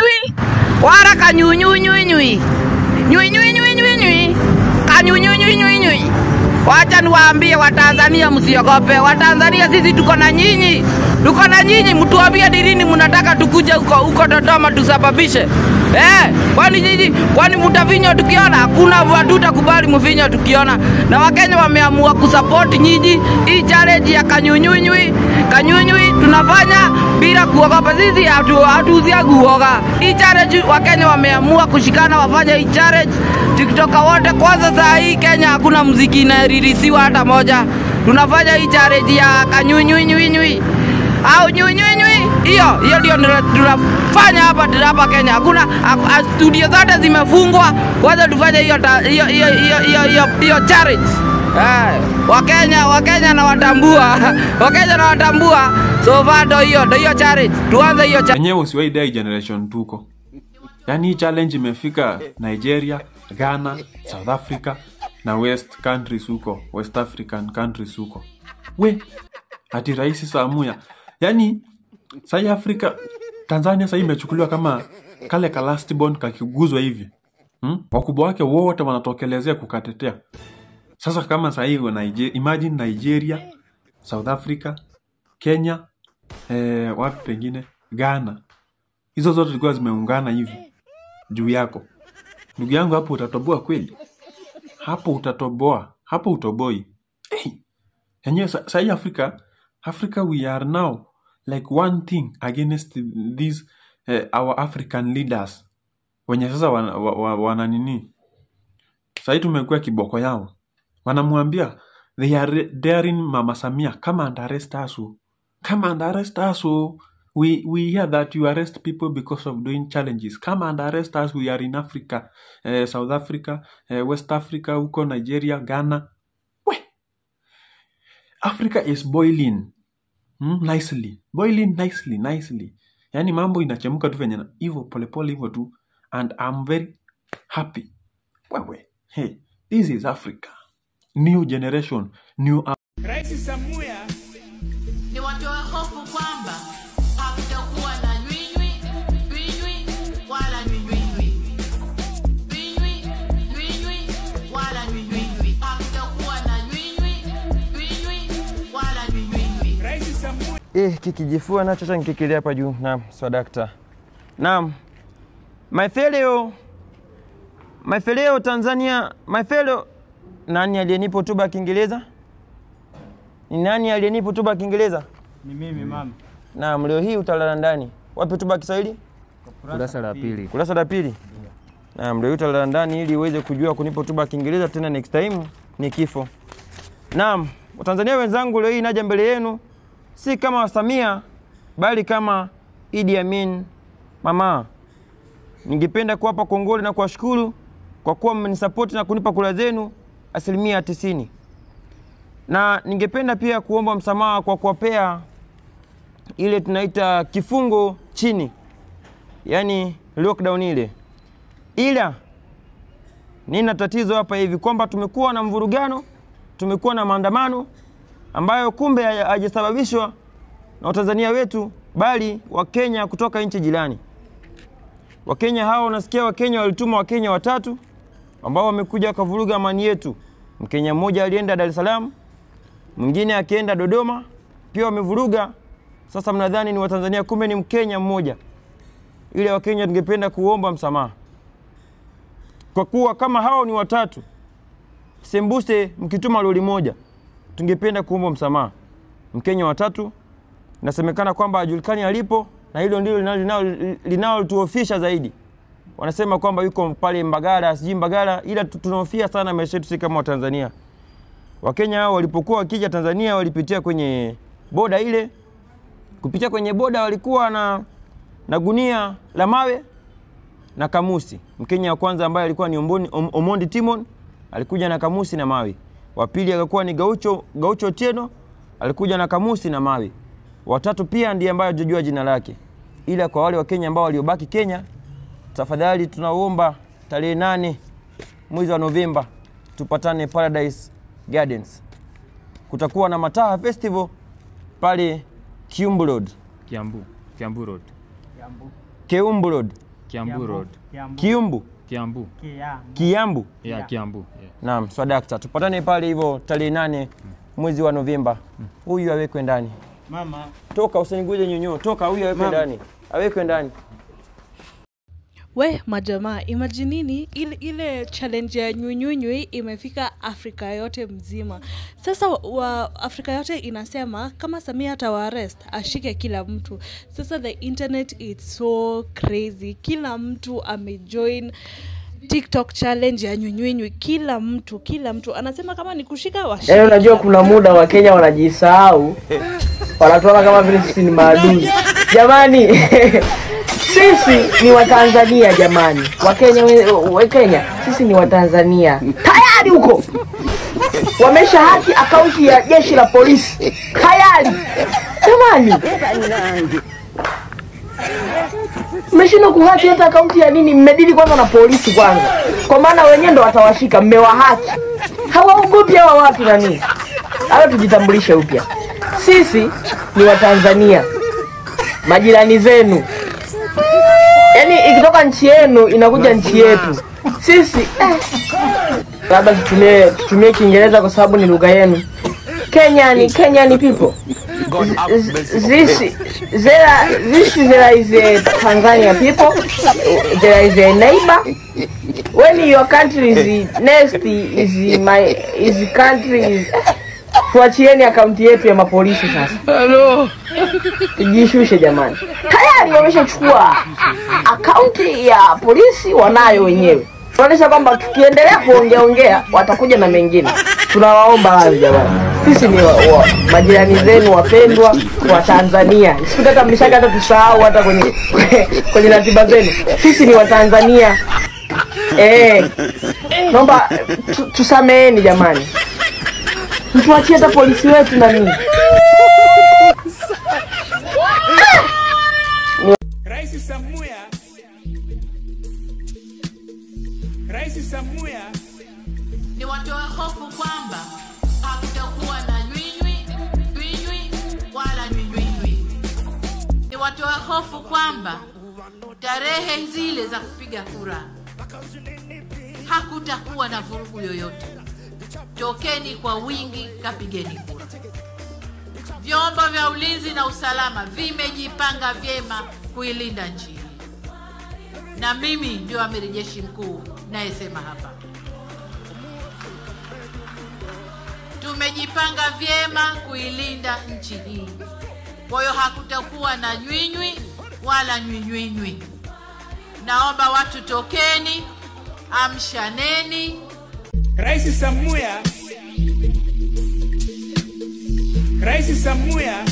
nywi wala kanyunyunyunyui nywi nywi nywi nywi nywi kanyunyunyunyui. Wacha niwaambie Watanzania, msiogope. Watanzania sisi tuko na nyinyi. Tuko na nyinyi, mtuambie ni lini mnataka tukuje huko huko Dodoma tusababishe. Kwani nyinyi, kwani mtavinyo tukiona? Hakuna, hatutakubali mvinyo tukiona. Na Wakenya wameamua kusupport nyinyi. Hii challenge ya kanyunyunyui, kanyunyui tunafanya bila kuogopa. Sisi hatuuziagi uoga. Hii challenge Wakenya wameamua kushikana wafanye hii challenge. TikToker wote kwanza saa hii Kenya hakuna muziki inaririsiwa hata moja. Tunafanya hii challenge ya kanyunyunyunyui au nyunyunyui. Hiyo hiyo ndio tunafanya hapa hapa Kenya. Hakuna studio zote zimefungwa. Kwanza tufanye hiyo hiyo hiyo hiyo hiyo hiyo challenge. Wakenya Wakenya na watambua. Wakenya na watambua. So far ndio hiyo ndio hiyo challenge. Tuanze hiyo challenge. Wenyewe usiwahi dai generation tuko. Yaani hii challenge imefika Nigeria, Ghana, South Africa na West countries huko, West African countries huko. We, ati Rais Samia. Yaani sai Afrika, Tanzania sai imechukuliwa kama kale ka last born kakiguzwa hivi. Wakubwa wake wote wanatokelezea kukatetea. Sasa kama sai Nigeria, imagine Nigeria, South Africa, Kenya, wapi pengine Ghana. Hizo zote zilikuwa zimeungana hivi juu yako. Ndugu yangu, hapo utatoboa kweli? Hapo utatoboa, hapo utoboi. Hey, yenyewe sai Africa, Africa we are now like one thing against these our African leaders. Wenye sasa wana nini? Sai tumekuwa kiboko yao. Wanamwambia they are daring Mama Samia, come and arrest us. Come and arrest us. We hear that you arrest people because of doing challenges. Come and arrest us. We are in Africa, South Africa, West Africa, huko Nigeria, Ghana. We, Africa is boiling nicely. Boiling nicely, nicely. Yani mambo inachemka tu venye hivyo polepole hivyo tu, and I'm very happy. Wewe, hey, this is Africa. New generation, new Rais Samia ni watoe hofu kwamba hakutakuwa na nywinywi nywinywi wala nywinywi nywinywi nywinywi wala nywinywi. Hakutakuwa na nywinywi nywinywi wala nywinywi. Rais Samia Kikijifua nacho cha nikikilia hapa juu. Naam, swadakta. Naam. My fellow Tanzania, my fellow, nani aliyenipa hotuba ya Kiingereza? Ni nani aliyenipa hotuba ya Kiingereza? Ni mimi mama. Naam, leo hii utalala ndani. Wapi hotuba ya Kiswahili? Kurasa la pili. Kurasa la pili. Naam, leo hii utalala ndani ili uweze kujua kunipa hotuba ya Kiingereza tena next time ni kifo. Naam, Watanzania wenzangu, leo hii naja mbele yenu si kama Samia bali kama Idi Amin mama. Ningependa kuwapa kongole na kuwashukuru kwa kuwa mmenisupport na kunipa kura zenu 90%. Na ningependa pia kuomba msamaha kwa kuwapea ile tunaita kifungo chini, yani lockdown ile. Ila nina tatizo hapa hivi kwamba tumekuwa na mvurugano, tumekuwa na maandamano ambayo kumbe hayajasababishwa na Watanzania wetu bali Wakenya kutoka nchi jirani. Wakenya hao, unasikia Wakenya walituma Wakenya watatu ambao wamekuja wakavuruga amani yetu. Mkenya mmoja alienda Dar es Salaam, mwingine akaenda Dodoma, pia wamevuruga. Sasa mnadhani ni Watanzania, kumbe ni Mkenya mmoja. Ile Wakenya tungependa kuomba msamaha kwa kuwa kama hao ni watatu, sembuse mkituma lori moja, tungependa kuomba msamaha. Mkenya watatu nasemekana kwamba hajulikani alipo, na hilo ndilo linalotuhofisha zaidi. Wanasema kwamba yuko pale Mbagala, sijui Mbagala, ila tunahofia sana maisha yetu sisi kama Watanzania. Wakenya hao walipokuwa wakija Tanzania walipitia kwenye boda ile. Kupitia kwenye boda walikuwa na gunia la mawe na kamusi. Mkenya wa kwanza ambaye alikuwa ni Omondi Timon alikuja na kamusi na mawe. Wa pili akakuwa ni Gaucho Tieno, alikuja na kamusi na mawe. Watatu pia ndiye ambaye hajajua jina lake. Ila kwa wale wa Kenya ambao waliobaki Kenya, tafadhali tunaomba tarehe 8 mwezi wa Novemba tupatane Paradise Gardens. Kutakuwa na Mataha Festival pale Kiumbu Road. Kiambu Road. Kiumbu Road. Kiambu Road. Kiumbu. Kiambu. Kiambu. Yeah, Kiambu. Yeah. Naam, swadakta. Tupatane pale hivyo tarehe 8 mwezi wa Novemba. Huyu awekwe ndani. Mama. Toka usiniguje nyonyo. Toka, huyu awekwe ndani. Awekwe ndani. We majamaa, imaginini ile challenge ya nyunyunyui imefika Afrika yote mzima. Sasa wa Afrika yote inasema kama Samia atawaarrest ashike kila mtu. Sasa the internet is so crazy. Kila mtu amejoin TikTok challenge ya nyunyunyui. Kila mtu anasema kama ni kushika washike. Yaani unajua kuna muda wa Kenya wanajisahau. Wanatuona kama vile sisi ni maadui. Jamani, sisi ni Watanzania jamani. Wakenya, sisi ni Watanzania. Tayari huko wamesha haki akaunti ya jeshi la polisi. Tayari. Jamani. Mmeshindwa kuhaki hata akaunti ya nini? Mmedili kwanza na polisi kwanza. Kwa maana wenyewe ndo watawashika, mmewahaki. Hawaogopi hawa watu na nini? Hawa tujitambulishe upya. Sisi ni Watanzania. Majirani zenu. Yaani ikitoka nchi yenu inakuja nchi yetu. Sisi labda tutumie Kiingereza kwa sababu ni lugha yenu. Kenyan people. This there is a Tanzania people. There is a neighbor. When your country is next is my is country is. Tuachieni akaunti yetu ya mapolisi sasa. Hello. Tujishushe jamani. Tayari wameshachukua akaunti ya polisi, wanayo wenyewe. Tunaonyesha kwamba tukiendelea kuongea watakuja na mengine. Tunawaomba radhi jamani. Sisi ni majirani zenu wapendwa wa Tanzania. Sikutaka mlishaka hata tusahau hata kwenye ratiba zenu. Sisi ni wa Tanzania. Naomba tusameeni jamani. Mtuachie hata polisi wetu na nini. Rais Samia. Rais Samia. Ni watoe hofu kwamba hakutakuwa na nywinywi, nywinywi wala nywinywi. Ni watoe hofu kwamba tarehe zile za kupiga kura hakutakuwa na vurugu yoyote. Tokeni kwa wingi, kapigeni kura. Vyombo vya ulinzi na usalama vimejipanga vyema kuilinda nchi hii. Na mimi ndio amiri jeshi mkuu nayesema hapa. Tumejipanga vyema kuilinda nchi hii. Kwa hiyo hakutakuwa na nywinywi wala nywinywinywi. Naomba watu tokeni, amshaneni. Rais Samia. Rais Samia.